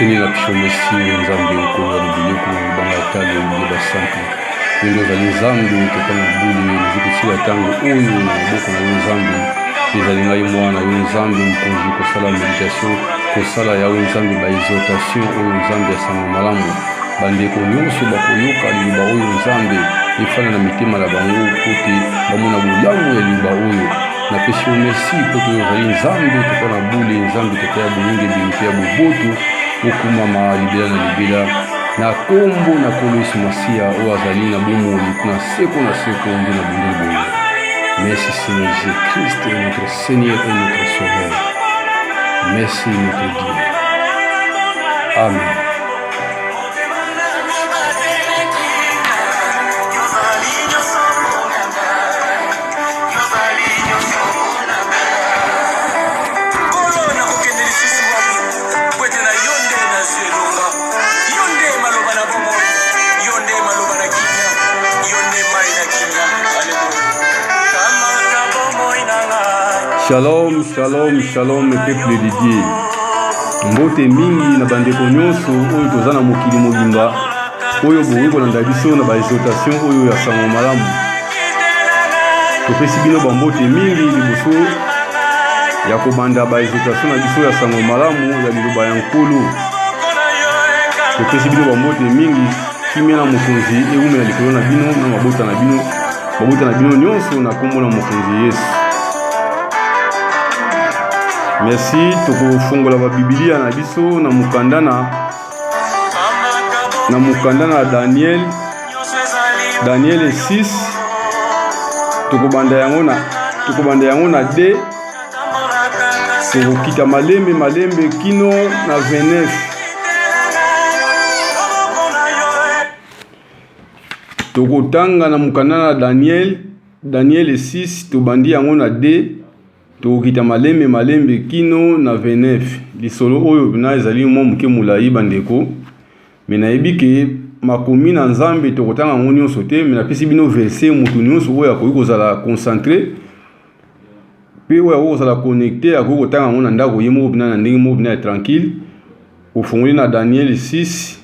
Seigneur na biso merci nzambe nkolo ya biloko libanga ya talo nde basantu yo nde ozali nzambe tata na bule nazwi kosila ntango oyo na maboko na yo nzambe ezali ngai mwana yo nzambe mokonzi kosala meditation kosala yawe nzambe ba exhortation oyo nzambe ya sango malamu bandeko nyonso bakoyoka liloba oyo nzambe efanda na mitema na bango mpo te bamona bolamu ya liloba oyo napesi yo merci mpo te ozali nzambe tata na bule nzambe tata ya boyengebene mpe ya boboto okumama libela na libela na nkombo na nkolo yesu masiya oyo azali na bomoi na seko na seko nde na bondeli boye merci seigneur jésus christ notre seigneur et notre sauveur merci notre dieu amen. Shalom, shalom, shalom, peuple de Dieu. Mbote mingi na bandeko nyonso oyo toza na mokili mobimba oyo bokoki kolanda biso na ba exhortation oyo ya sango malamu. Topesi bino bambote mingi liboso ya kobanda ba exhortation na biso ya sango malamu ya liloba ya Nkolo. Topesi bino bambote mingi, kimia na mokonzi ewumela likolo na bino na mabota na bino mabota na bino nyonso na nkombo na mokonzi Yesu. Merci, tokofungola babibilia na biso na mokanda na na mokanda na Daniel Daniel 6 tokobanda yango na tokobanda yango na D tokokita malembe malembe kino na 29 tokotanga na mokanda na Daniel Daniel 6 tobandi yango na D Tokokita malembe malembe kino na 29. Lisolo oyo pena ezali mwa moke molai bandeko, me nayebi ke makomi na Nzambe tokotanga yango nyonso te, me napesi bino verse moto nyonso oyo akoki kozala concentre mpe oyo akoki kozala connecte akoki kotanga yango na ndako ye moko pena na ndenge moko pena ya tranquille. Ofongoli na Daniel 6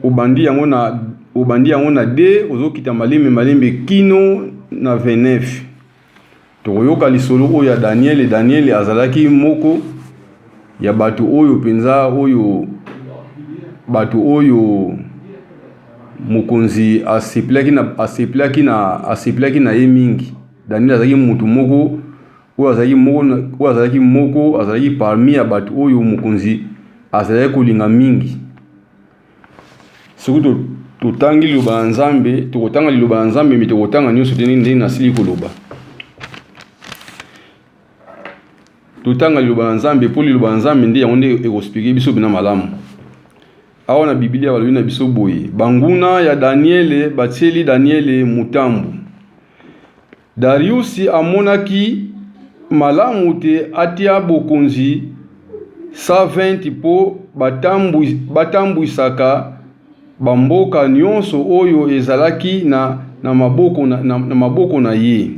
obandi yango na obandi yango na D ozokita malembe malembe kino na 29. Tokoyoka lisolo oyo ya Danyele. Danyele azalaki moko ya bato oyo mpenza oyo bato oyo mokonzi asepelaki na, asepelaki na, asepelaki na ye mingi. Danyele azalaki moto moko oyo azalaki moko, oyo azalaki moko azalaki parmi ya bato oyo mokonzi azalaki kolinga mingi. Soki totangi liloba ya Nzambe, tokotanga liloba ya Nzambe, me tokotanga nyonso te ndenge nasili koloba. Totanga liloba ya Nzambe mpo liloba ya Nzambe nde yango nde ekospike biso mpena malamu. Awa na Biblia balobi na biso boye, banguna ya Daniele batieli Daniele motambo. Dariusi amonaki malamu te atia bokonzi 120 mpo batambwisaka bamboka nyonso oyo ezalaki na, na, maboko, na, na, na maboko na ye.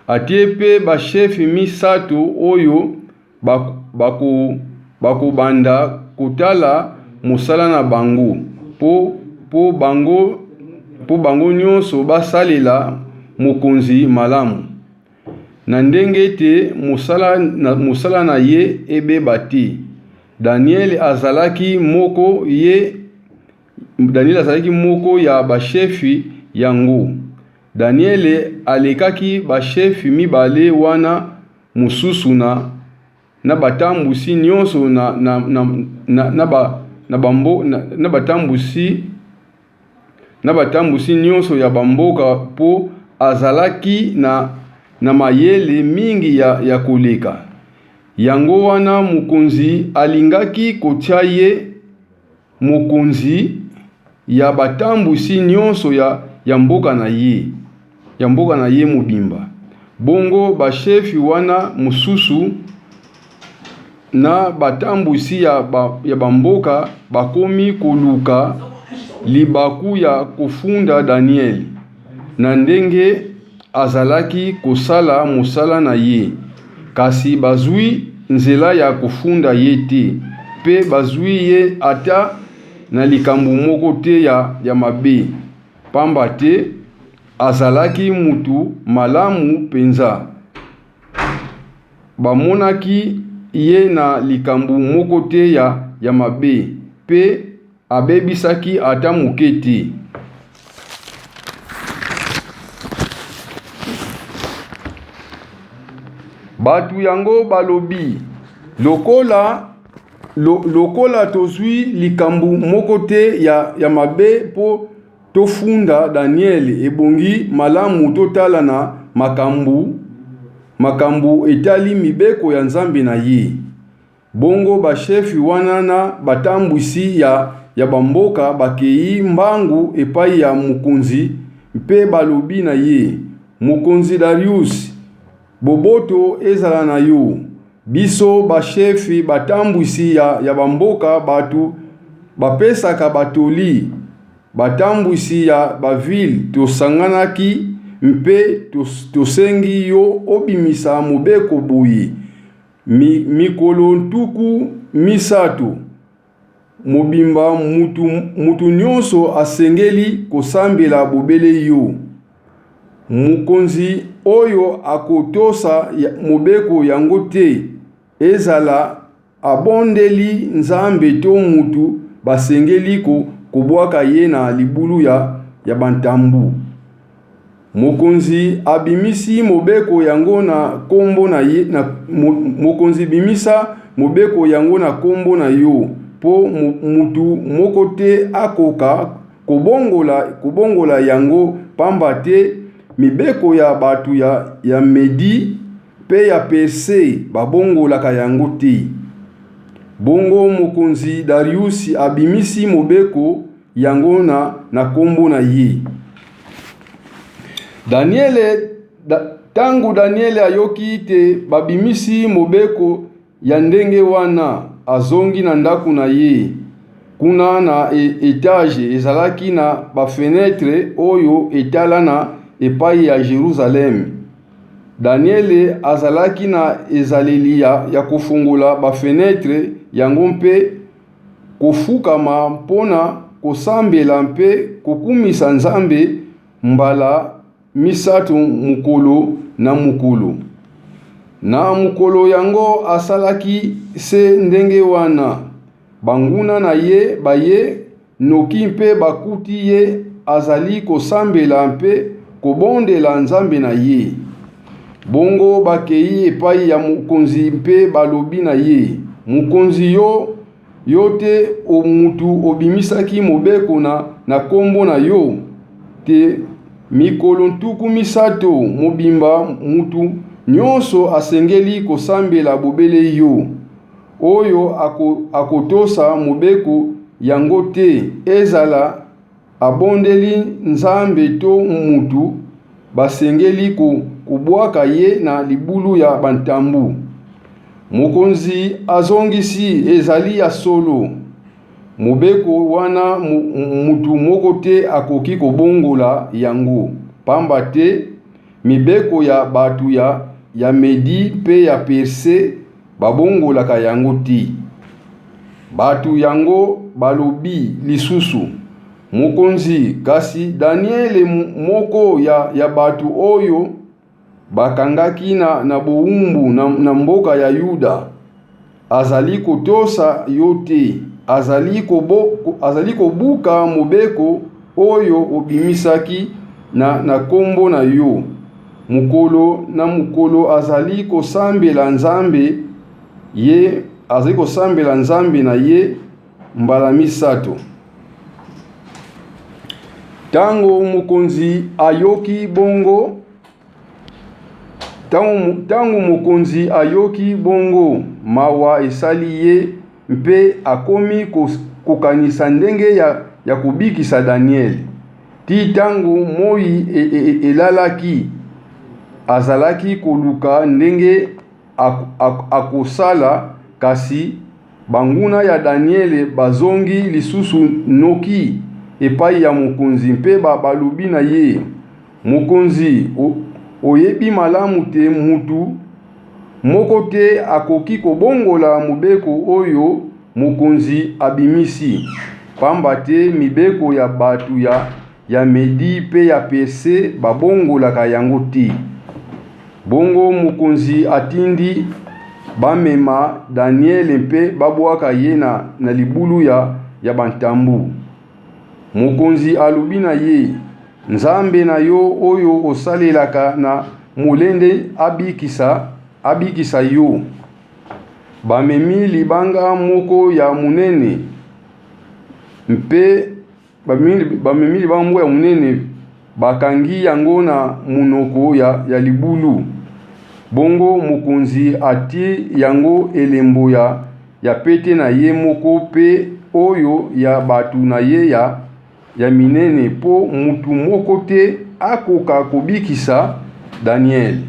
Atie mpe bashefi misato oyo bakobanda kotala mosala na bango mpo mpo bango mpo bango nyonso basalela mokonzi malamu. na ndenge ete mosala na, mosala na ye ebeba te. Daniele azalaki moko ye Daniele azalaki moko ya bashefi yango. Daniele alekaki bashefi mibale wana mosusu na na batambusi nyonso na, na, na, na, na, ba, na, bambo, na, na batambusi na batambusi nyonso ya bamboka mpo azalaki na, na mayele mingi ya, ya koleka. Yango wana mokonzi alingaki kotia ye mokonzi ya batambwisi nyonso ya, ya mboka na ye, ya mboka na ye mobimba. Bongo bashefi wana mosusu na batambwisi ya, ba, ya bamboka bakomi koluka libaku ya kofunda Daniele na ndenge azalaki kosala mosala na ye, kasi bazwi nzela ya kofunda ye te, mpe bazwi ye ata na likambo moko te ya, ya mabe, pamba te azalaki mutu malamu mpenza. Bamonaki ye na likambo moko te ya, ya mabe, mpe Abebisaki ata moke te. Bato yango balobi, Lokola, lo, lokola tozwi likambo moko te ya, ya mabe mpo tofunda Daniele, ebongi malamu totala na makambo, makambo etali mibeko ya Nzambe na ye. Bongo bashefi wana na batambwisi ya, ya bamboka bakei mbangu epai ya mokonzi mpe balobi na ye, Mokonzi Darius, boboto ezala na yo. Biso bashefi batambwisi ya, ya bamboka, bato bapesaka batoli, batambwisi ya bavile, tosanganaki mpe tosengi yo obimisa mobeko boye Mi, mikolo 30 mobimba mutu, mutu nyonso asengeli kosambela bobele yo. Mokonzi oyo akotosa mobeko yango te, ezala abondeli Nzambe to mutu, basengeli ko, kobwaka ye na libulu ya, ya bantambu. Mokonzi abimisi mobeko yango na kombo na ye na mo, mokonzi bimisa mobeko yango na kombo na yo po mutu moko te akoka kobongola kobongola yango pamba te mibeko ya bato ya, ya Medi pe ya Perse babongolaka yango te. Bongo mokonzi Dariusi abimisi mobeko yango na, na kombo na ye. Daniele, da, tango Daniele ayoki te babimisi mobeko ya ndenge wana, azongi na ndako na ye. Kuna na e, etage ezalaki na bafenetre oyo etala na epai ya Jerusalem. Daniele azalaki na ezaleli ya, ya kofungola bafenetre yango mpe kofukama mpo na kosambela mpe kokumisa Nzambe mbala misatu mokolo na mokolo. Na mokolo yango asalaki se ndenge wana. Banguna na ye baye noki mpe bakuti ye azali kosambela mpe kobondela Nzambe na ye. Bongo bakei epai ya mokonzi mpe balobi na ye, Mokonzi, yo, yo te o mutu obimisaki mobeko na, na kombo na yo te mikolo 30 mobimba mutu nyonso asengeli kosambela bobele yo. Oyo ako, akotosa mobeko yango te, ezala abondeli Nzambe to mutu, basengeli kobwaka ye na libulu ya bantambu. Mokonzi azongisi, Ezali ya solo. Mobeko wana mutu moko te akoki kobongola yango, pamba te mibeko ya bato ya, ya Medi mpe ya Perse babongolaka yango te. Bato yango balobi lisusu, Mokonzi, kasi Daniele moko ya, ya bato oyo bakangaki na, na bowumbu na, na mboka ya Yuda azali kotosa yo te, azali, kobo, azali kobuka mobeko oyo obimisaki na, na kombo na yo. Mokolo na mokolo azali kosambela Nzambe ye azali kosambela Nzambe na ye mbala misato. Tango mokonzi ayoki bongo Ntango mokonzi ayoki bongo, mawa esali ye mpe akomi kokanisa ndenge ya, ya kobikisa Daniele. Tii ntango moi e, e, e, elalaki, azalaki koluka ndenge akosala, kasi banguna ya Daniele bazongi lisusu noki epai ya mokonzi mpe balobi na ye, Mokonzi, oyebi malamu te mutu moko te akoki kobongola mobeko oyo mokonzi abimisi, pamba te mibeko ya bato ya, ya Medi pe ya Perse babongolaka yango te. Bongo mokonzi atindi bamema Daniele mpe babwaka ye na, na libulu ya, ya bantambu. Mokonzi alobi na ye, Nzambe na yo oyo osalelaka na molende abikisa, abikisa yo. Bamemi libanga moko ya monene mpe bamemi libanga moko ya monene bakangi yango na monoko ya, ya libulu. Bongo mokonzi atie yango elembo ya, ya pete na ye moko mpe oyo ya bato na ye ya ya minene mpo mutu moko te akoka kobikisa Daniele.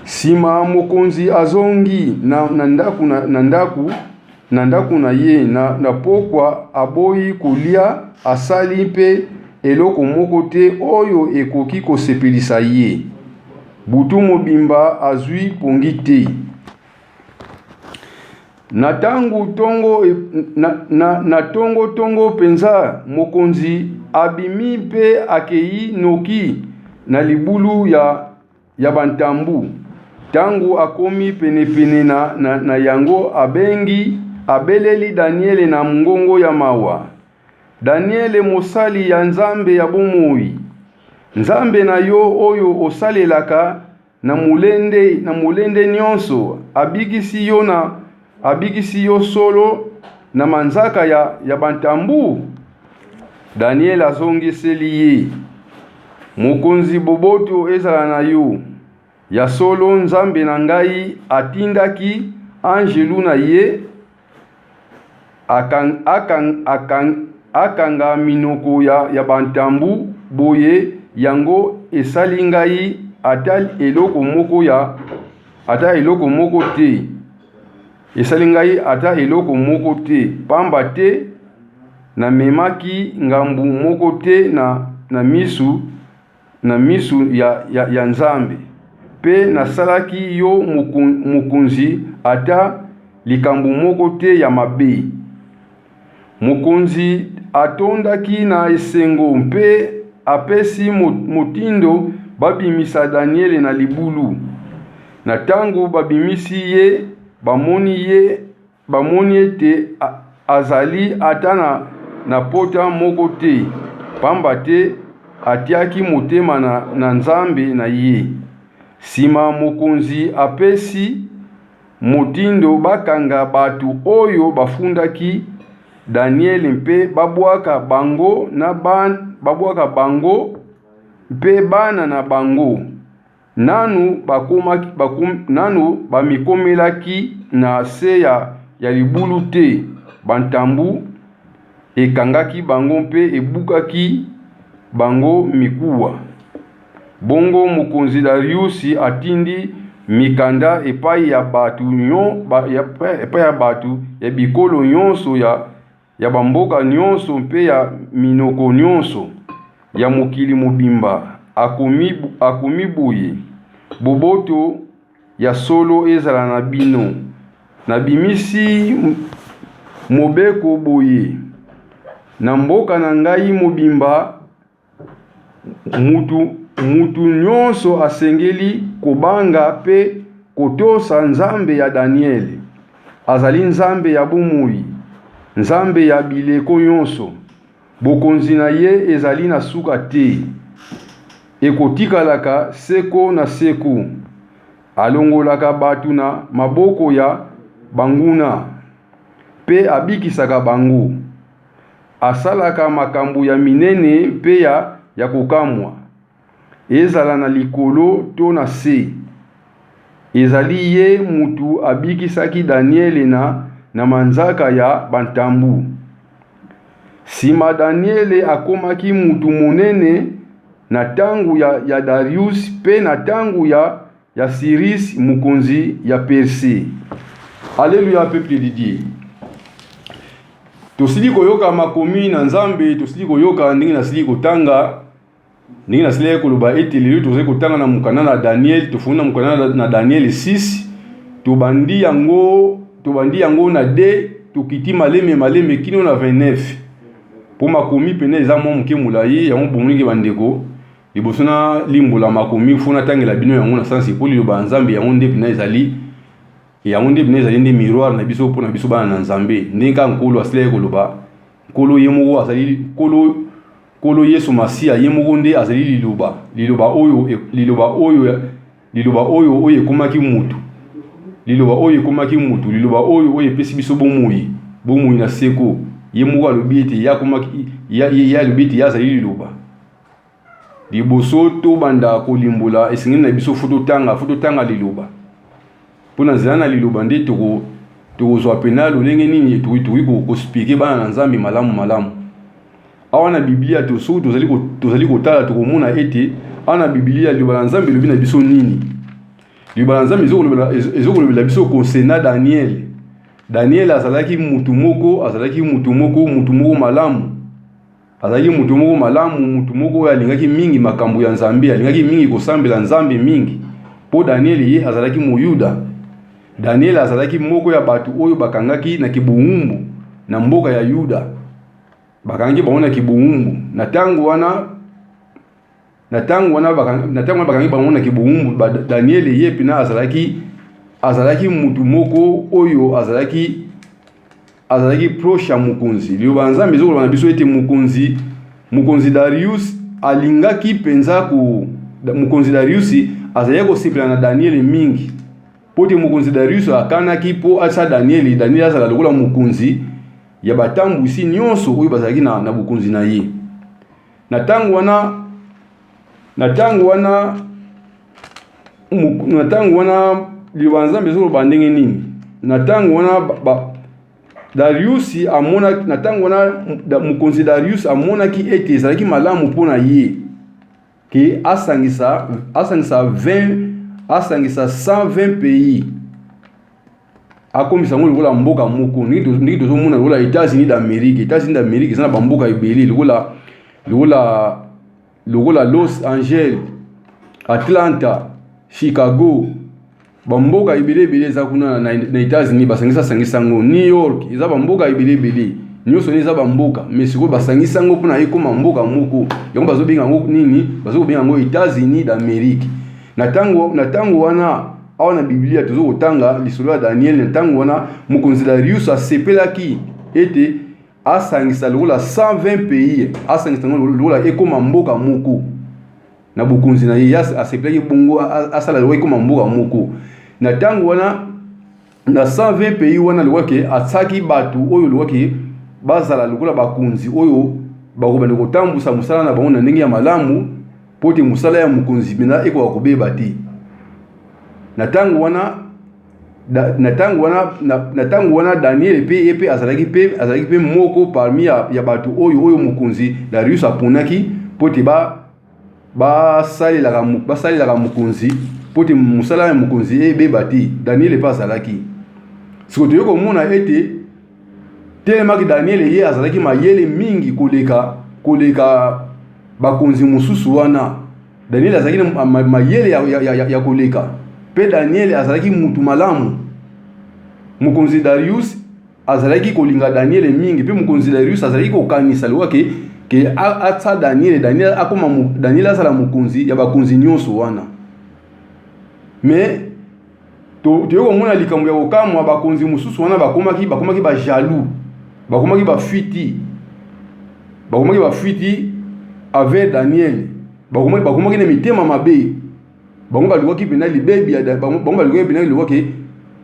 Sima mokonzi azongi na, na ndako na, na ndako na ndako na ye na, na pokwa aboyi kolia, asali mpe eloko moko te oyo ekoki kosepelisa ye. Butu mobimba azwi pongi te. Na tango tongo, na, na, na tongo tongo penza, mokonzi abimi mpe akei noki na libulu ya, ya bantambu. Tango akomi penepene na, na, na yango, abengi, abeleli Daniele na mongongo ya mawa. Daniele, mosali ya Nzambe ya bomoi, Nzambe na yo oyo osalelaka Na molende, na molende nyonso, abikisi yo na, abikisi yo solo na manzaka ya, ya bantambu? Daniel azongiseli ye, Mokonzi, boboto ezala na yo. Ya solo, Nzambe na ngai atindaki anjelu na ye akanga minoko ya, ya bantambu boye yango esali ngai ata eloko moko ya ata eloko moko te esali ngai ata eloko moko te pamba te namemaki ngambu moko te na, na misu na miso ya, ya, ya Nzambe, mpe nasalaki yo mokonzi ata likambo moko te ya mabe. Mokonzi atondaki na esengo mpe apesi motindo babimisa Daniele na libulu. Na ntango babimisi ye, bamoni ye Bamoni ete azali ata na, na pota moko te, pamba te atiaki motema na, na Nzambe na ye. Sima mokonzi apesi motindo bakanga bato oyo bafundaki Daniele mpe babwaka bango na ban, babwaka bango mpe bana na bango. Nanu bakomaki, bakom, nanu bamikomelaki na se ya, ya libulu te, bantambu ekangaki bango mpe ebukaki bango mikuwa. Bongo mokonzi Dariusi atindi mikanda epai ya bato nyo, ba, ya, epai ya bato ya bikolo nyonso ya ya bamboka nyonso mpe ya minoko nyonso ya mokili mobimba, akomi, akomi boye, Boboto ya solo ezala na bino. Nabimisi mobeko boye na mboka na ngai mobimba, mutu, mutu nyonso asengeli kobanga mpe kotosa Nzambe ya Daniele. Azali Nzambe ya bomoi, Nzambe ya bileko nyonso. Bokonzi na ye ezali na suka te, ekotikalaka seko na seko. Alongolaka bato na maboko ya banguna mpe abikisaka bango. Asalaka makambo ya minene mpe ya kokamwa, ezala na likolo to na se. Ezali ye mutu abikisaki Daniele na manzaka ya bantambu. Sima Daniele akomaki mutu monene na tangu ya Darius mpe na tangu ya Cyrus mokonzi ya Perse. Alleluia peuple de Dieu. Tosili koyoka makomi na Nzambe, tosili koyoka ndenge nasili kotanga, ndenge nasilaki koloba ete lelo tozali kotanga na mokanda na Daniel, tofungoli na mokanda na Daniel 6, tobandi yango na 2, tokiti maleme maleme kino na 29. Mpo makomi pene eza mwa moke molai, yango bomoniki bandeko, liboso na limbola makomi fo natangela bino yango na sansi, mpo liloba ya Nzambe yango nde pena ezali, yango nde pena ezali nde miroir na biso mpo na biso bana na Nzambe. Ndenge kaka Nkolo asilaki koloba, Nkolo ye moko azali Nkolo, Nkolo Yesu Masiya ye moko nde azali liloba, liloba oyo ekomaki mutu, liloba oyo ekomaki mutu, liloba oyo epesi biso bomoi, bomoi na seko. Ye moko alobi ete ye akomaki, ye alobi ete ye azali liloba. Liboso tobanda kolimbola, esengeli na biso fo totanga liloba, mpo na nzela na liloba nde tokozwa pena lolenge nini tokoki koexpliquer bana na Nzambe malamu malamu. Awa na Biblia, soki tozali kotala, tokomona ete awa na Biblia liloba na Nzambe elobi na biso nini? Liloba na Nzambe ezokolobela biso concernant Daniel. Daniel azalaki mutu moko mutu moko malamu, azalaki mutu moko malamu, mutu moko oyo alingaki mingi makambo ya Nzambe, alingaki mingi kosambela Nzambe mingi, mpo Daniel ye azalaki Moyuda. Daniel azalaki moko ya bato oyo bakangaki na kibowumbu na mboka ya Yuda. Bakangaki bango na kibowumbu na ntango wana bakangi bango na kibowumbu. Daniel ye mpena azalaki mutu moko oyo azalaki proche ya mokonzi. Liloba ya Nzambe ezokoloba na biso ete mokonzi Darius alingaki mpenza ko mokonzi Darius azalaki kosepela na Daniel mingi, mpo te mokonzi Darius akanaki mpo atia Daniel azala lokola mokonzi ya batambwisi nyonso oyo bazalaki na bokonzi na ye. Na ntango wana, liloba ya Nzambe ezoloba ndenge nini? Na ntango wana Darius amonaki, na ntango wana mokonzi Darius amonaki ete ezalaki malamu mpo na ye ke asangisa 20, asangisa 120 pays, akomisa yango lokola mboka moko, ndenge tozomona lokola États-Unis d'Amérique. États-Unis d'Amérique eza na bamboka ebele lokola Los Angeles, Atlanta, Chicago, bamboka ebele ebele eza kuna na États-Unis. Basangisa sangisa yango, New York, eza bamboka ebele ebele, nyonso wana eza bamboka, mais sikoyo basangisa yango mpona ekóma mboka moko. Yango bazobenga yango nini? Bazokobenga yango États-Unis d'Amérique. Na ntango wana, awa na Biblia toza kotanga lisolo ya Daniel, na ntango wana mokonzi Darius asepelaki ete asangisa lokola 120 pays, asangisa yango lokola ekóma mboka moko na bokonzi na ye. Asepelaki bongo asala lokola ekóma mboka moko. Na ntango wana, na 120 pays wana, lokola ke atiaki bato oyo lokola ke bazala lokola bakonzi oyo bakobanda kotambusa mosala na bango na ndenge ya malamu, mpo te mosala ya mokonzi mpenza ekoka kobeba te. Na ntango wana Daniel mpe ye mpe azalaki mpe moko parmi ya bato oyo mokonzi Darius aponaki mpo te basalelaka mokonzi, mpo te mosala ya mokonzi ebeba te. Daniel mpe azalaki. Sikoyo toyei komona ete telemaki Daniel ye azalaki mayele mingi koleka bakonzi mosusu wana. Daniel azalaki na mayele ya koleka, mpe Daniel azalaki mutu malamu. Mokonzi Darius azalaki kolinga Daniel mingi, mpe mokonzi Darius azalaki kokanisa lokola ke atia Daniel, Daniel akoma, Daniel azala mokonzi ya bakonzi nyonso wana. Mais toyei komona likambo ya kokamwa, bakonzi mosusu wana bakomaki bakomaki ba jaloux, bakomaki bafiti, bakomaki bafiti avec Daniel, bakomaki bakomaki na mitema mabe. Bango balukaki mpenza libebi ya bango, balukaki mpenza lukaki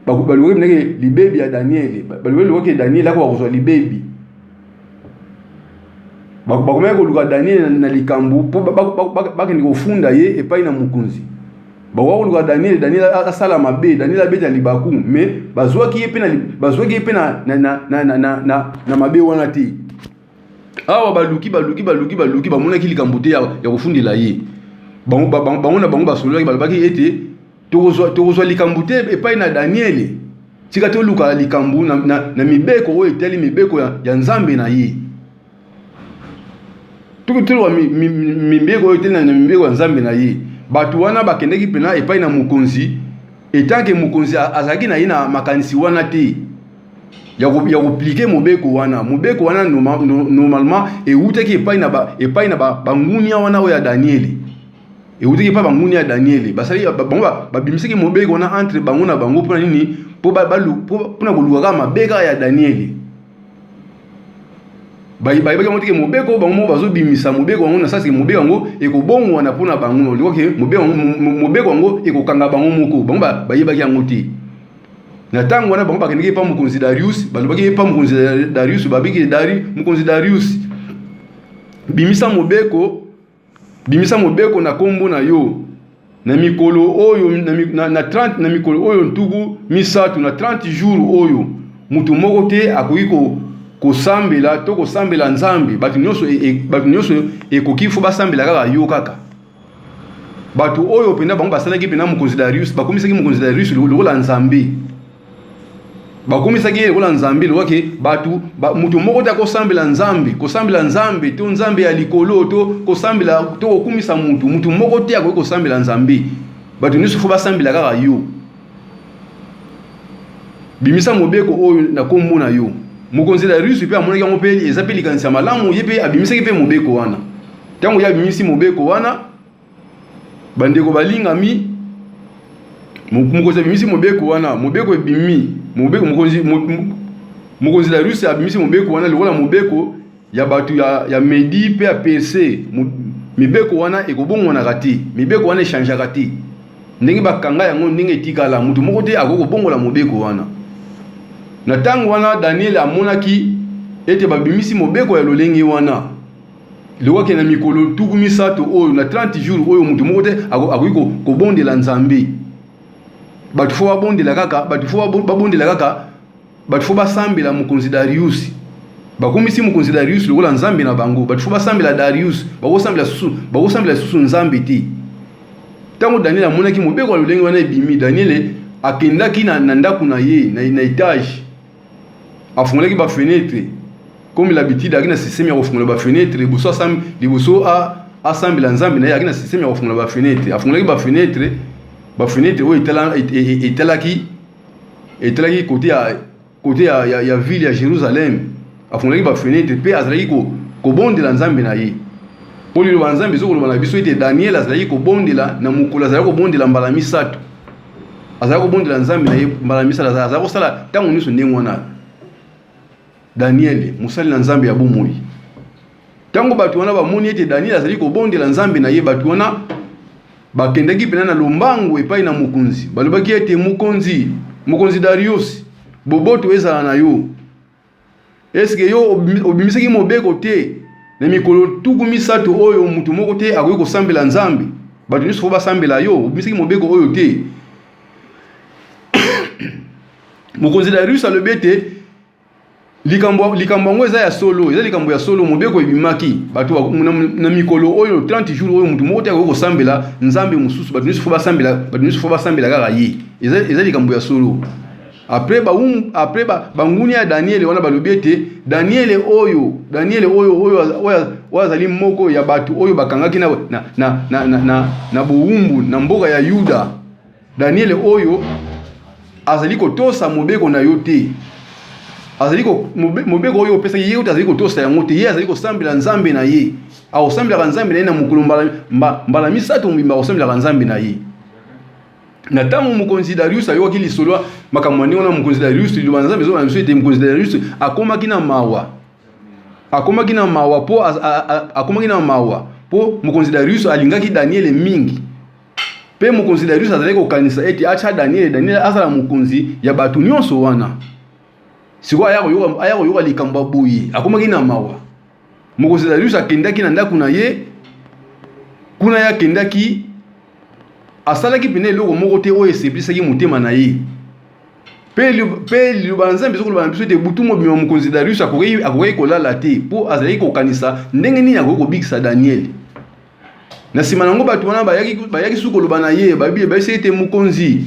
balukaki mpenza libebi ya Daniel, balukaki lukaki Daniel akoka kozwa libebi. Bakomaki koluka Daniel na likambo mpo bakende kofunda ye epai na mokonzi. Bakoka koluka Daniel, Daniel asala mabe, Daniel abeta libaku, mais bazwaki ye mpe na bazwaki ye mpe na, na, na, na, na, na, na, na mabe wana te. Awa baluki baluki baluki baluki, bamonaki likambo te ya kofundela ye. Bango, bango na bango basololaki, balobaki ete tokozwa tokozwa likambo te epai na Daniele, tika toluka likambo na, na, na mibeko oyo etali mibeko ya Nzambe na ye. Toluka mibeko oyo etali na mibeko ya Nzambe na ye. Bato wana bakendaki mpena epai na mokonzi, etanke mokonzi azalaki na ye na makanisi wana te ya koappliquer mobeko wana. Mobeko wana normalement ewutaki epai na epai na bangunia wana oyo ya Daniele, ewutaki epai bangunia ya Daniele. Basali bango babimisaki mobeko wana entre bango na bango. Mpona nini? Mpona koluka kaka mabe kaka ya Daniele. Bayebaki yango teke mobeko bango moko bazobimisa mobeko yango na sasi, mobeko yango ekobongwana mpona bango, likoke mobeko yango ekokanga bango moko. Bango bayebaki yango te. Na ntango wana bango bakendeki epa mokonzi Darius, balobaki epa mokonzi Darius, babiki dari mokonzi Darius, bimisa mobeko, bimisa mobeko na nkombo na yo na mikolo oyo na, na, na 30, na mikolo oyo 30, na 30 jours oyo, moto moko te akoki kosambela to kosambela Nzambe. Bato nyonso e, e, bato nyonso ekoki fo basambela kaka yo kaka. Bato oyo mpenza bango basalaki mpenza mokonzi Darius, bakomisaki mokonzi Darius lokola Nzambe, bakomisaki ye lokola Nzambe, lokola bato moto moko te akosambela Nzambe, kosambela Nzambe to Nzambe ya likolo to kosambela to kokumisa mutu. Mutu moko te akoki kosambela Nzambe, bato nyonso fo basambela kaka yo. Bimisa mobeko oyo na nkombo na yo. Mokonzi Darius mpe amonaki yango mpe eza mpe likanisi ya malamu, ye mpe abimisaki mpe mobeko wana. Ntango ye abimisi mobeko wana, bandeko balingami, mokonzi abimisi mobeko wana, mobeko ebimi, mobeko mokonzi mokonzi Darius abimisi mobeko wana lokola mobeko ya bato ya Medi mpe ya Perse. Mibeko wana ekobongwanaka te, mibeko wana echangeaka te. Ndenge bakanga yango, ndenge etikala, moto moko te akoki kobongola mobeko wana. Na ntango wana Daniel amonaki ete babimisi mobeko ya lolenge wana, lokola na mikolo 30 oyo, na 30 jours oyo, moto moko te akoki kobondela Nzambe. Bato fo babondela kaka, bato fo babondela kaka, bato fo basambela mokonzi Darius. Bakomisi mokonzi Darius lokola Nzambe na bango. Bato fo basambela Darius, bakosambela susu bakosambela susu Nzambe te. Ntango Daniel amonaki mobeko ya lolenge wana ebimi, Daniel akendaki na ndako na ye na étage, afungolaki bafenêtre comme l'habitude. Ayaki na système ya kofungola bafenêtre liboso liboso asambela Nzambe na ye. Ayaki na système ya kofungola bafenêtre, afungolaki bafenêtre, bafenêtre oyo etalaki etalaki côté ya ville ya Jérusalem. Afungolaki bafenêtre mpe azalaki kobondela Nzambe na ye, mpo liloba Nzambe ezokoloba na biso ete Daniel azalaki kobondela na mokolo, azalaki kobondela mbala misato, azalaki kobondela Nzambe na ye mbala misato, azalaki kosala ntango nyonso ndenge wana. Daniel, mosali na Nzambe ya bomoi. Ntango bato wana bamoni ete Daniel azali kobondela Nzambe na ye, bato wana bakendaki mpena na lombangu epai na mokonzi, balobaki ete: "Mokonzi, mokonzi Darius, boboto ezala na yo. Eske yo obimisaki mobeko te na mikolo 30 oyo motu moko te akoki kosambela Nzambe, bato nyonso fo basambela yo? Obimisaki mobeko oyo te?" Mokonzi Darius alobi ete likambo likambo yango eza ya solo, eza likambo ya solo. Mobeko ebimaki, bato na mikolo oyo, 30 jours oyo, motu moko te akoki kosambela Nzambe mosusu, bato nyonso fo basambela, bato nyonso fo basambela kaka ye. Eza likambo ya solo. Après après banguni ya Daniele wana balobi ete Daniele oyo, Daniele oyo oyo oyo azali moko ya bato oyo bakangaki na bowumbu na mboka ya Yuda, Daniele oyo azali kotosa mobeko na yo te, azali mobeko oyo opesaki ye te, azali kotosa yango te. Ye azali kosambela Nzambe na ye, akosambelaka Nzambe na ye na mokolo mbala misato mobimba, akosambelaka Nzambe na ye. Na ntango mokonzi Darius ayokaki lisolo makambo ya ndenge wana, mokonzi Darius, liloba na Nzambe ezoloba na biso ete mokonzi Darius akomaki na mawa, akomaki na mawa mpo akomaki na mawa mpo mokonzi Darius alingaki Daniele mingi. Mpe mokonzi Darius azalaki kokanisa ete atya Daniele, Daniele azala mokonzi ya bato nyonso wana. Sikoyo aya koyoka, aya koyoka likambo ya boye, akomaki na mawa. Mokonzi Darius akendaki na ndako na ye, kuna ye akendaki, asalaki mpenza eloko moko te oyo esepelisaki motema na ye. Mpe liloba na Nzambe ezokoloba na biso ete butu mobimba mokonzi Darius akokaki, akokaki kolala te mpo azalaki kokanisa ndenge nini akoki kobikisa Daniele. Na nsima na yango bato wana bayaki, bayaki su koloba na ye, bayebisi ete mokonzi,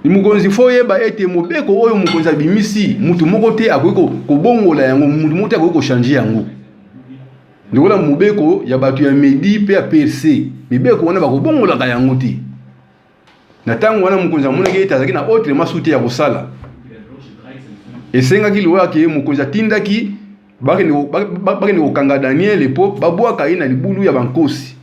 mokonzi fo oyeba ete mobeko oyo mokonzi abimisi, moto moko te akoki kobongola yango, moto moko te akoki kochange yango. Lokola mobeko ya bato ya Medi mpe ya Perse, mibeko wana bakobongolaka yango te. Na ntango wana mokonzi amonaki ete azalaki na autre masu te ya kosala. Esengaki lokola ke mokonzi atindaki bakende kokanga Daniele mpo babwaka ye na libulu ya bankosi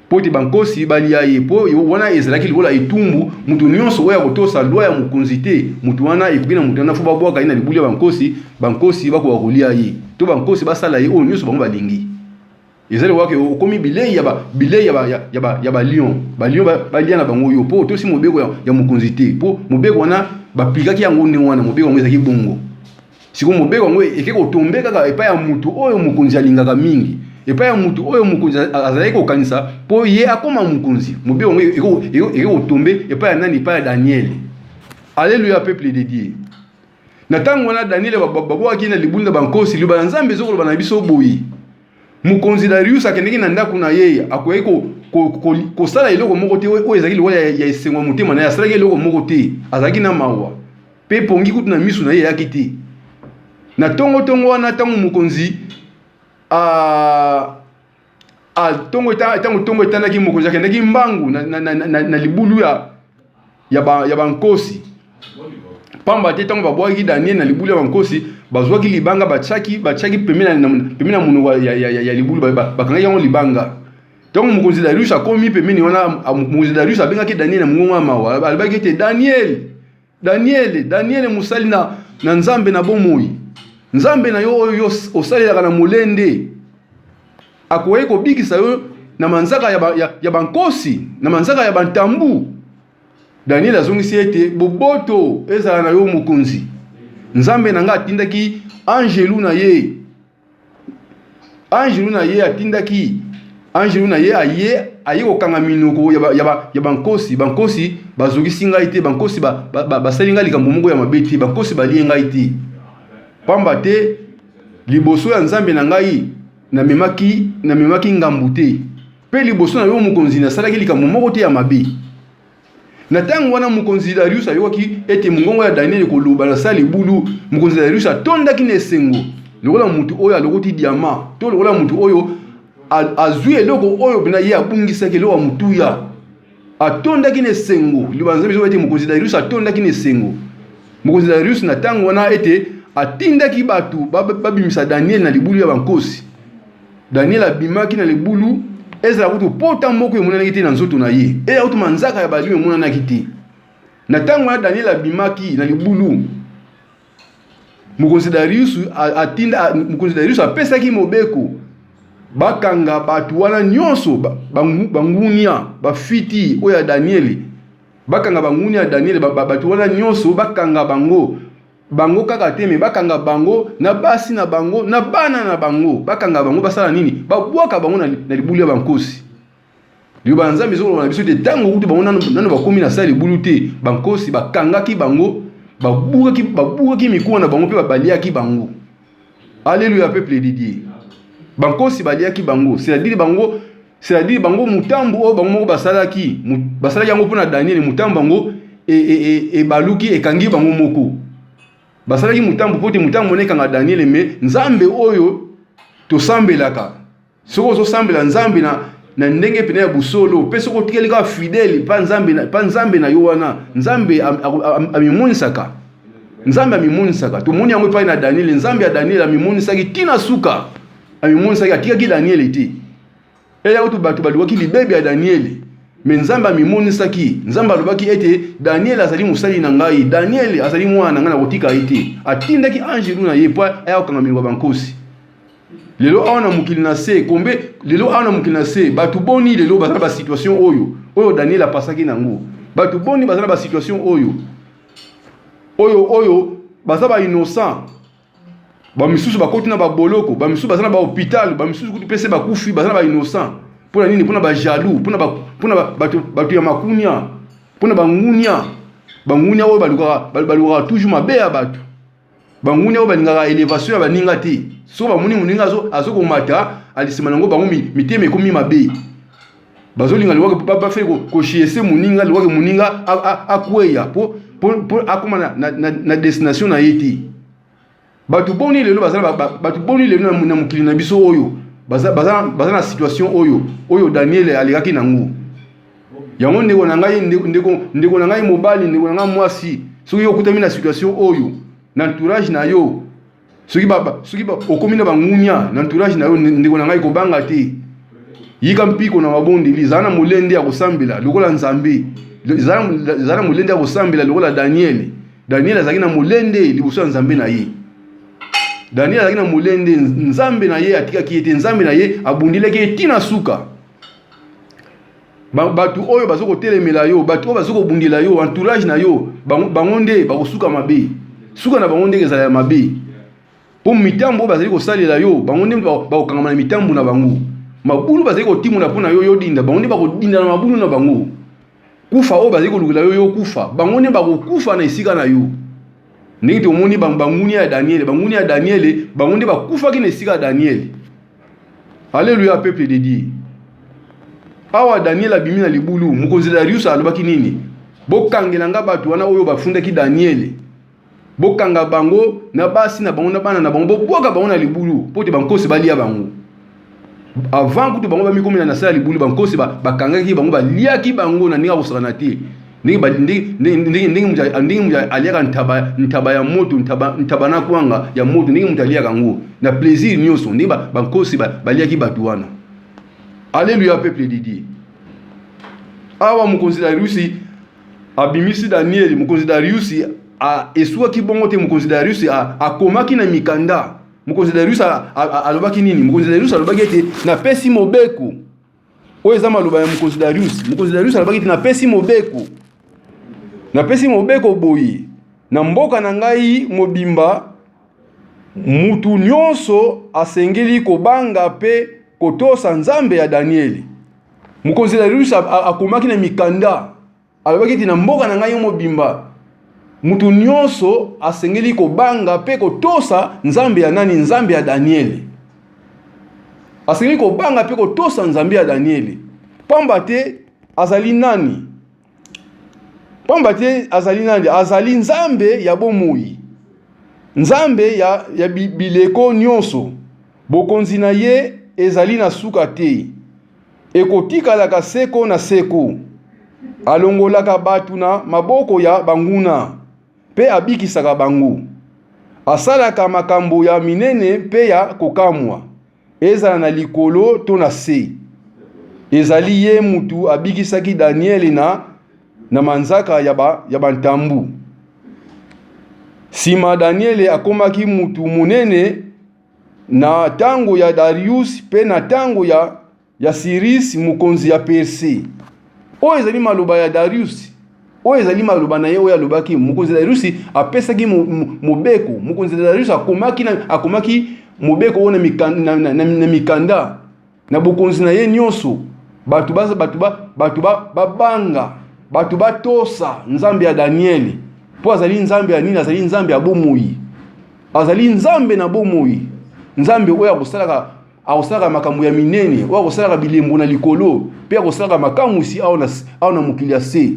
mpo ete bankosi balia ye, mpo wana ezalaki lokola etumbu. Moto nyonso oyo akotosa loi ya mokonzi te, moto wana ekoki na moto wana fo babwaka ye na libulu ya bankosi, bankosi bakoka kolia ye to bankosi basala ye oyo nyonso bango balingi. Ezali lokola ke okomi bilei ya ba bilei ya ba ya ba ya ba lion, ba lion balia na bango yo mpo otosi mobeko ya, ya mokonzi te, mpo mobeko wana baplikaki yango ndenge wana, mobeko yango ezalaki bongo. Sikoyo mobeko yango eke kotombe kaka epai ya moto oyo mokonzi alingaka mingi, epai ya moto oyo mokonzi azalaki kokanisa mpo ye akoma mokonzi. Mobeko yango eke kotombe epai ya nani? Epai ya Daniele. Alleluia, peuple de Dieu. Na ntango wana Daniele babwakaki na libulu na bankosi. Liloba na Nzambe ezokoloba na biso boye: mokonzi Darius akendeki na ndako na ye, akokaki kosala eloko moko te oyo ezalaki lokola ya esengo ya motema na ye. Asalaki eloko moko te, azalaki na mawa mpe pongi kutu na miso na ye eyaki te. Na tongo-tongo wana, ntango mokonzi a ntongo ntango ntongo etandaki, mokonzi akendaki mbangu na, na, na, na, na libulu ya, ya, ba, ya bankosi, pamba te ntango babwakaki Daniel na libulu ya bankosi, bazwaki libanga batiaki batiaki pembeni na, pembeni na monoko ya, ya, ya, ya libulu, bakangaki yango libanga. Ntango mokonzi Darius akomi pembeni wana, mokonzi Darius abengaki Daniel na mongongo ya mawa, alobaki ete Daniel, Daniele, Daniele mosali na, na Nzambe na bomoi, Nzambe na yo oyo yo osalelaka na molende, akoki kobikisa yo na manzaka ya, ba, ya, ya bankosi, na manzaka ya bantambu. Daniele azongisi ete, boboto ezala na yo mokonzi, Nzambe na ngai atindaki anjelu na ye Anjelu na ye atindaki anjelu na ye aye aye kokanga minoko ya, ba, ya, ba, ya bankosi. Bankosi bazokisi ngai te, bankosi basali ba, ba, ba ngai likambo moko ya mabe te, bankosi balie ngai te, pamba te liboso ya Nzambe na ngai namemaki namemaki ngambu te, mpe liboso na yo mokonzi nasalaki likambo moko te ya mabe. Na ntango wana mokonzi Darius ayokaki ete mongongo ya Daniele koloba na sa libulu. Mokonzi Darius atondaki na esengo lokola moto oyo alokoti diama to lokola moto oyo azwi eloko oyo mpenza ye abungisaki, eloko ya motuya. Atondaki na esengo. Liloba na Nzambe ezoba ete mokonzi Darius atondaki na esengo. Mokonzi Darius na ntango wana ete atindaki bato babimisa Daniele na libulu ya bankosi. Daniel abimaki na libulu, ezala kutu pota moko emonanaki te na nzoto na ye, ezala kutu manzaka ya balio emonanaki te. Na ntango wana Daniel abimaki na libulu, mokonzi Darius atinda, mokonzi Darius apesaki mobeko bakanga bato wana nyonso, bangunia, bafiti oyo ya Daniele, bakanga bangunia ya Daniele, bato wana nyonso bakanga bango. Bango kaka te, me bakanga bango na basi na bango na bana na bango, bakanga bango basala nini? Babwaka bango na, na libulu ya bankosi. Liloba ya Nzambe ezokoloba na biso ete ntango kutu bango nano, nano bakomi na sa libulu te, bankosi bakangaki bango, babukaki, babukaki mikuwa na bango mpe baliaki bango. Alléluia, peuple de Dieu. Bankosi baliaki bango, c'est-à-dire bango, c'est-à-dire bango mutambu oyo bango moko basalaki, basalaki yango mpona Daniel, mutambu yango ebaluki e, e, ekangi bango moko. Basalaki mutambu mpo te mutambu wana ekanga Daniel, mais Nzambe oyo tosambelaka, soki ozosambela Nzambe na na ndenge pene ya bosolo mpe soki otikali kaka fidèle pa Nzambe, pa Nzambe na yo wana, Nzambe amimonisaka. Nzambe amimonisaka. Tomoni yango epai na Daniele. Nzambe ya Daniele amimonisaki tina suka, amimonisaki, atikaki Daniele te. Eya kutu bato balukaki libebi ya Daniele. Mais Nzambe amimonisaki. Nzambe alobaki ete Daniel azali mosali na ngai, Daniel azali mwana na ngai, nakotika ye te. Atindaki angelu na ye mpo aya kokanga minoko ya bankosi. Lelo awa na mokili na se, kombe lelo awa na mokili na se, bato boni lelo baza na ba situation oyo oyo Daniel apasaki nango? Bato boni baza na ba situation oyo oyo oyo baza ba innocent? Ba misusu bakoti na ba boloko, ba misusu baza na ba hôpital, ba misusu kutu pese bakufi, baza na ba innocent. Pona nini? Pona ba jaloux, pona ba pona bato bato ya makunia, pona bangunia, bangunia oyo balukaka balukaka toujours mabe ya bato. Bangunia oyo balingaka elevation ya baninga te. Soki bamoni moninga azo azo komata, alisima nango bango mitema ekomi mabe. Bazolinga liwake bafe koshiese moninga, liwake moninga akweya po po akoma na, na, na, na destination na ye te. Bato boni lelo baza bato boni lelo na mokili na biso oyo baza, baza, baza na situation oyo oyo Daniel alekaki nango. Yango ndeko na ngai ndeko, ndeko na ngai mobali, ndeko na ngai mwasi, soki yo okutami na situation oyo na entourage na yo, soki ba, soki ba, okomi na bangunia na entourage na yo, ndeko na ngai, kobanga te. Yika mpiko na mabondeli, zala na molende ya kosambela lokola Nzambe, zala na molende ya kosambela lokola Daniel. Daniel azalaki na molende liboso ya Nzambe na ye. Daniel azalaki na molende, Nzambe na ye atikaki ye te, Nzambe na ye abundelaki ye tina suka. Bato oyo bazo kotelemela yo, bato oyo bazo kobundela yo, entourage na yo, bango, bango nde bakosuka mabe. Suka na bango ndenge ezala ya mabe. Mpo mitambo oyo bazali kosalela yo, bango nde bakokangama na mitambo na bango. Mabulu bazali kotimola mpo na yo, yo dinda, bango nde bakodinda na mabulu na bango. Kufa oyo bazali kolukela yo, yo kufa, bango nde bakokufa na esika na yo. Ndenge tomoni bangunia ya Daniele, bangunia ya Daniele, bango nde bakufaki na esika ya Daniele. Alléluia, peuple de Dieu. Awa Daniel abimi na libulu, mokonzi Darius alobaki nini? Bokangela nga bato wana oyo bafundaki Daniele. Bokanga bango na basi na bango na bana na bango, bobwaka bango na libulu mpo te bankosi balia bango. Avant kutu bango bamikomela na sala libulu, bankosi bakangaki bango, baliaki bango na ndenge ya kosakana te. Ndenge moto aliaka ntaba, ntaba ya moto, ntaba, ntaba na kwanga ya moto, ndenge moto aliaka yango na plaisir nyonso, ndenge bankosi baliaki bato wana. Alléluia, peuple de Dieu. Awa mokonzi Darius abimisi Daniel. Mokonzi Darius eswaki bongo te. Mokonzi Darius akomaki na mikanda. Mokonzi Darius alobaki nini? Mokonzi Darius alobaki ete napesi mobeko. Oyo eza maloba ya mokonzi Darius. Mokonzi Darius alobaki ete napesi mobeko, napesi mobeko boye na mboka na ngai mobimba, mutu nyonso asengeli kobanga mpe kotosa Nzambe ya Daniele. Mokonzi Darius akomaki na mikanda, alobaki ete na mboka na ngai mobimba mutu nyonso asengeli kobanga mpe kotosa Nzambe ya nani? Nzambe ya Daniele. Asengeli kobanga mpe kotosa Nzambe ya Daniele, pamba te azali nani? Pamba te azali nani? Azali Nzambe ya bomoi, Nzambe ya, ya bileko nyonso. Bokonzi na ye ezali na suka te, ekotikalaka seko na seko. Alongolaka bato na maboko ya banguna mpe abikisaka bango. Asalaka makambo ya minene mpe ya kokamwa, ezala na likolo to na se. Ezali ye mutu abikisaki Daniele na, na manzaka ya, ba, ya bantambu. Sima Daniele akomaki mutu monene na tango ya Darius mpe na tango ya, ya Siris mokonzi ya Perse. Oyo ezali maloba ya Darius, oyo ezali maloba na ye oyo alobaki. Mokonzi Darius apesaki mobeko. Mokonzi Darius akomaki, na, akomaki mobeko oyo na mikanda, na, na, na mikanda na bokonzi na ye nyonso. Bato ba, bato ba, bato ba, babanga, bato batosa Nzambe ya Daniele, mpo azali Nzambe ya nini? Azali Nzambe ya bomoi. Azali Nzambe na bomoi, Nzambe oyo akosalaka akosalaka makambo ya minene, oyo akosalaka bilembo na likolo mpe akosalaka makamwisi awa na, awa na mokili ya se.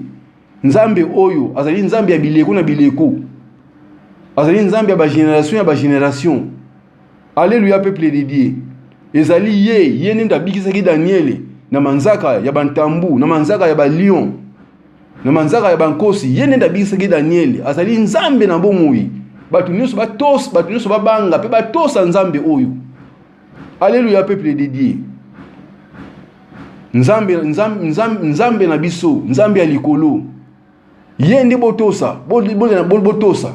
Nzambe oyo azali Nzambe ya bileko na bileko, azali Nzambe ya bageneration ya bageneration. Aleluya, peuple de Dieu. Ezali ye, ye nde abikisaki Daniele na manzaka ya bantambu, na manzaka ya balion, na manzaka ya bankosi. Ye nde abikisaki Daniele. Azali Nzambe na bomoi. Bato nyonso batos, bato nyonso babanga mpe batosa Nzambe oyo. Alléluia, peuple de Dieu. Nzambe, nzambe, nzambe, nzambe na biso, Nzambe ya likolo, ye nde botosa, botosa.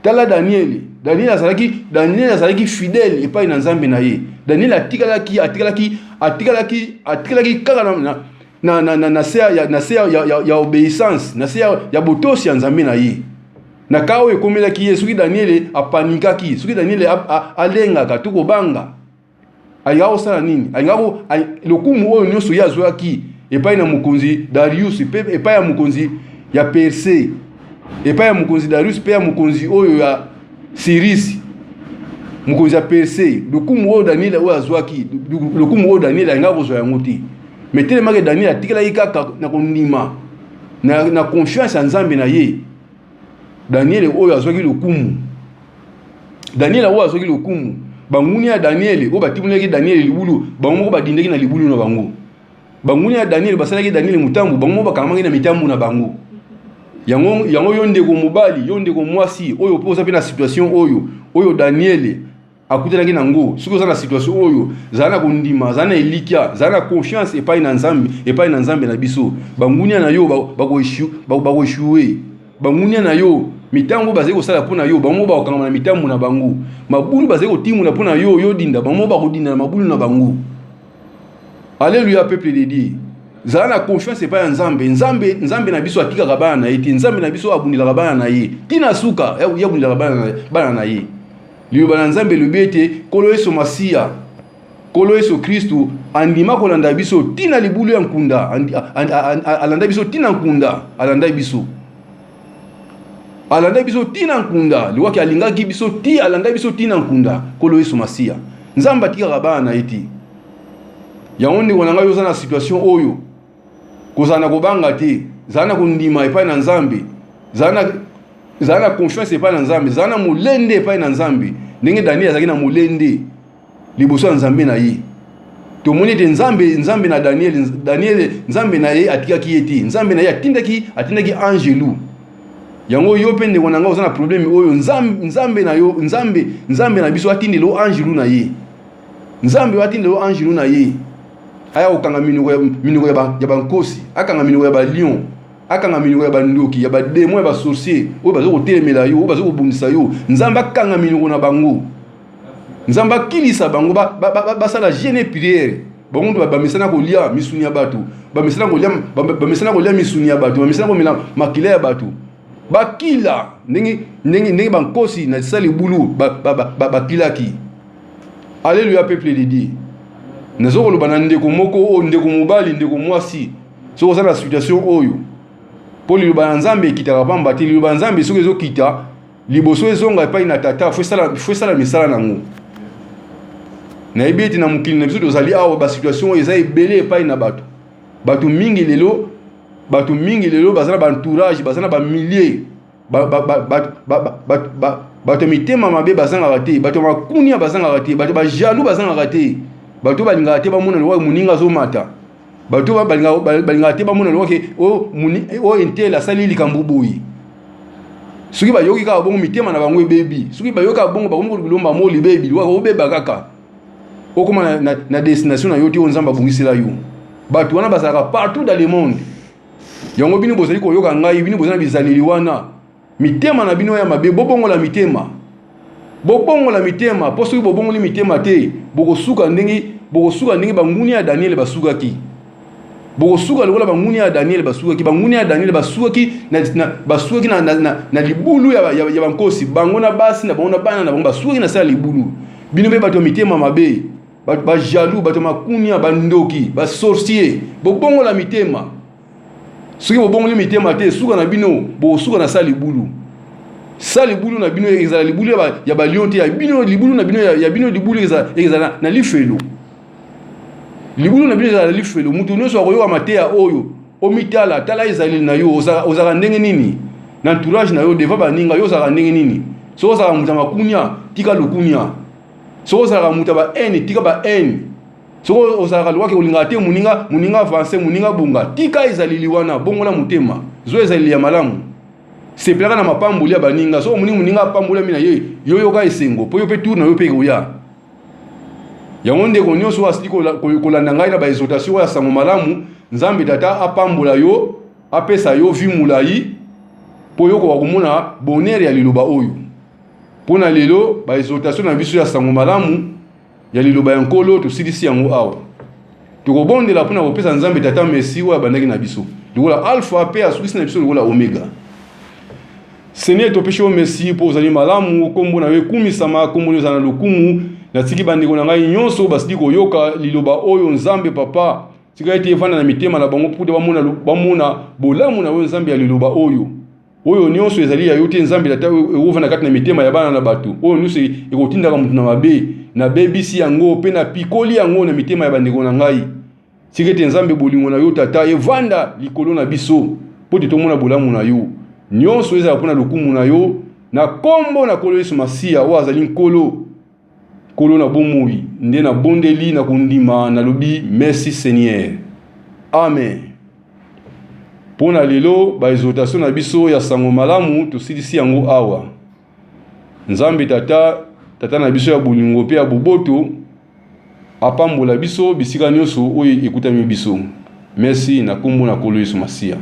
Tala Daniele, Daniele azalaki, Daniele azalaki fidèle epai na Nzambe na ye. Daniele atikalaki, atikalaki, atikalaki, atikalaki kaka na, na, na, na, na se ya, na se ya, ya, ya obéissance, na se ya, ya botosi ya Nzambe na ye. Na ka oyo ekomelaki ye, soki Daniele apanikaki, soki Daniele alengaka to kobanga, alingaka kosala nini? Alingaka lokumu oyo nyonso ye azwaki epai na mokonzi Darius, mpe epai ya mokonzi ya Perse, epai ya mokonzi Darius mpe ya mokonzi oyo ya Sirisi, mokonzi ya Perse, lokumu oyo Daniele oyo azwaki, lokumu oyo Daniele alingaka kozwa yango te. Me telemaki Daniele atikalaki kaka na kondima na, na confiance ya Nzambe na ye. Daniele oyo azwaki lokumu, Daniele oyo azwaki lokumu, bangunia ya Daniele oyo batimunaki Daniele libulu, bango moko badindaki na libulu na bango. Bangunia ya Daniele basalaki Daniele motambo, bango moko bakangamaki na mitambo na bango. Yango, yango yo ndeko mobali, yo ndeko mwasi, oyo mpe oza mpe na situation oyo, oyo Daniele akutanaki na ngo. Soki oza na situation oyo, zala na kondima, zala na elikya, zala na confiance epai na Nzambe, epai na Nzambe na biso. Bangunia na yo bakoechoue, bangunia na yo mitambo bazali kosala mpo na yo, bango bakokangama na mitambo na bango. Mabulu bazali kotimula mpo na yo, yo dinda, bango bakodinda na mabulu na bango. Alléluia, peuple de Dieu. Zala na confiance epai ya Nzambe. Nzambe, Nzambe na biso atikaka bana na ye te. Nzambe na biso abundelaka bana na ye tina suka, ye abundelaka bana na ye. Liloba na Nzambe elobi ete Nkolo Yesu Masiya, Nkolo Yesu Kristu andima kolanda biso tina libulu ya nkunda, alanda biso tina nkunda, alanda biso. Alanda biso tina nkunda, liwaki alingaki biso ti alanda biso tina nkunda, Nkolo Yesu Masiya. Nzambe atikaka bana na ye te. Yango ndeko na ngai, oza na situation oyo, kozala na kobanga te, zala na kondima epai na Nzambe, zala na zala na confiance epai na Nzambe, zala na molende epai na Nzambe, ndenge Daniel azalaki na molende liboso ya Nzambe na ye. Tomoni ete Nzambe, Nzambe na Daniel, Daniel, Nzambe na ye atikaki ye te. Nzambe na ye atindaki, atindaki angelu. Yango yo mpe ndeko na ngai oza na problème oyo, Nzambe, Nzambe na yo, Nzambe, Nzambe na biso atindela yo angelu na ye. Nzambe atindela yo angelu na ye aya kokanga minoko ya, minoko ya, ba, ya bankosi, akanga minoko ya ba lion, akanga minoko ya bandoki, ya ba demon, ya ba sorcier oyo baza kotelemela yo, oyo baza kobundisa yo. Nzambe akanga minoko na bango. Nzambe akilisa bango, basala jeûne et prière. Bango nde bamesana kolia misuni ya bato, bamesana kolia, bamesana kolia misuni ya bato, bamesana komela makila ya bato. Bakila ndenge, ndenge, ndenge bankosi na sali bulu bakilaki. Alléluia, peuple de Dieu. Nazo koloba na ndeko moko oyo, ndeko mobali, ndeko mwasi, soki oza na situation oyo, mpo liloba na Nzambe ekitaka pamba te. Liloba na Nzambe soki ezokita liboso ezonga epai na tata, fo esala misala nango. Nayebi ete na mokili na biso tozali awa, ba situation oyo eza ebele epai na bato. Bato mingi lelo, bato mingi lelo baza na ba entourage, baza na ba milliers, bato ya mitema mabe bazangaka te, bato ya makunia bazangaka te, bato ba jaloux bazangaka te, bato balingaka te bamona lokola moninga azomata, bato balingaka te bamona lokola ke oyo intel asali likambo boye. Soki bayoki kaka bongo mitema na bango ebebi, soki bayoki kaka bongo bakomi kolomba mo libebi, lokola obeba kaka okoma na, na, na destination na yo te oyo Nzambe abongisela yo. Bato wana bazalaka partout dans le monde. Yango bino bozali koyoka ngai, bino bozali na bizaleli wana, mitema na bino ya mabe, bobongola mitema, bobongola mitema, mpo soki bobongoli mitema te, bokosuka ndenge, bokosuka ndenge bangunia ya Daniele basukaki. Bokosuka lokola bangunia ya Daniele basukaki. Bangunia ya Daniele basukaki na, na, basukaki na, na, na, na libulu ya, ya, ya bankosi, bango na basi na bango na bana na bango basukaki na sala libulu. Bino mpe bato ya mitema mabe, bato ba jaloux, bato makunia, bandoki, ba sorcier, bobongola mitema. Soki bobongoli mitema te, suka na bino bokosuka na sa libulu. Sa libulu na bino ezala libulu ya ba lion te, ya bino libulu na bino ya bino libulu ezala ezala na lifelo. Libulu na bino ezala na lifelo. Moto nyonso akoyoka mateya oyo, omitala, tala ezaleli na yo, ozalaka ndenge nini na entourage na yo, devant baninga yo ozalaka ndenge nini. Soki ozalaka moto ya makunia, tika lokunia. Soki ozalaka moto ya ba haine, tika ba haine. Soki ozalaka lokwaki olingaka te moninga, moninga avance, moninga bonga, tika ezaleli wana, bongola motema, zwa ezaleli ya malamu. Sepelaka na mapamboli ya baninga. Soki omoni moninga apambolami na ye, yo yoka esengo, mpo yo mpe tour na yo mpe ekoya. Yango ndeko nyonso oyo asili kolanda ngai na ba exhortation oyo ya sango malamu, Nzambe Tata apambola yo, apesa yo vie molayi mpo yo okoka komona bonheur ya liloba oyo. Mpo na lelo ba exhortation na biso ya sango malamu ya liloba ya Nkolo tosilisi yango awa. Tokobondela mpo na kopesa Nzambe Tata Messi oyo abandaki na biso lokola Alpha mpe asukisi na biso lokola Omega. Seigneur, topesi yo merci mpo ozali malamu, nkombo na yo ekumisama, nkombo na yo ezala na lokumu. Natiki bandeko na ngai nyonso basili koyoka liloba oyo, Nzambe Papa, tika ete evanda na mitema na bango mpo bamona, bamona bolamu na yo Nzambe ya liloba oyo. Oyo nyonso ezali ya yo te Nzambe Tata, ekovanda kati na mitema ya bana na bato. Oyo nyonso ekotindaka moto na mabe, nabebisi yango mpe napikoli yango na mitema ya bandeko na ngai. Tika ete Nzambe bolingo na yo Tata evanda likolo na biso mpo ete tomona bolamu na yo. Nyonso ezala mpo na lokumu na yo, na kombo na Nkolo Yesu Masiya oyo azali Nkolo, Nkolo na bomoi, nde nabondeli na kondima, nalobi merci Seigneur. Amen. Mpo na lelo, ba exhortation na biso ya sango malamu tosilisi yango awa. Nzambe Tata, Tata na biso ya bolingo mpe ya boboto, apambola biso bisika nyonso oyo ekutami biso. Merci na kombo na Nkolo Yesu Masiya.